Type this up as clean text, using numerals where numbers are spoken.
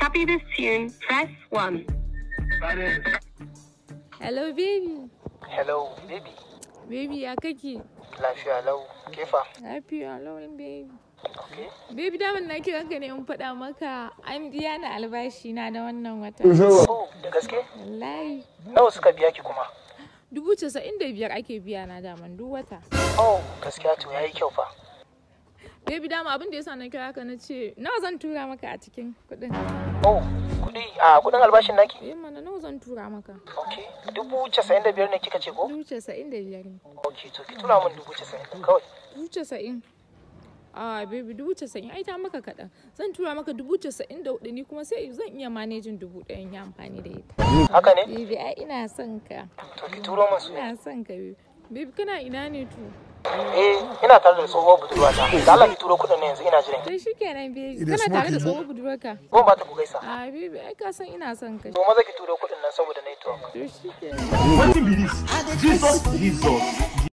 copy this tune, press 1. Hello baby. Hello, baby. Baby, ya kake? Lafiya lau, kefa. Lafiya lau, baby. Okay. Baby, daman na kiran ka ne in faɗa maka an biya ni albashi na da wannan wata. Oh, da gaske? Wallahi. Nawa suka biya ki kuma? 95,000 ake biya na daman duk wata. Oh, gaskiya to yayi kyau fa. Baby, dama abin da yasa na kira ka na ce nawa zan tura maka a cikin kuɗin. Oh, kuɗi a kuɗin albashin naki? Eh mana, nawa zan tura maka? Okay. 95,000 ne kika ce ko? 95,000 ne. Okay, to ki tura min 90,000 kawai. 90,000. Ah baby, 90,000 ai ta maka kaɗan. Zan tura maka 94,000, ni kuma sai zan iya manejin 1,000 ya amfani da ita. Haka ne? Baby, ai ina son ka. To ki turo min su. Ina son ka, baby. Baby, kana ina ne to? Eh, ina tare da tsohuwar budurwata. Da Allah ki turo kuɗin ne yanzu, ina jiran ki. To shikenan, baby. Ida Kana tare da smoking. tsohuwar budurwarka? Gon ba ta ku gaisa. Ah baby, ai ka san ina son ka. To maza ki turo kuɗin nan saboda network. To shikenan. Wetin be this? Jesus, Jesus.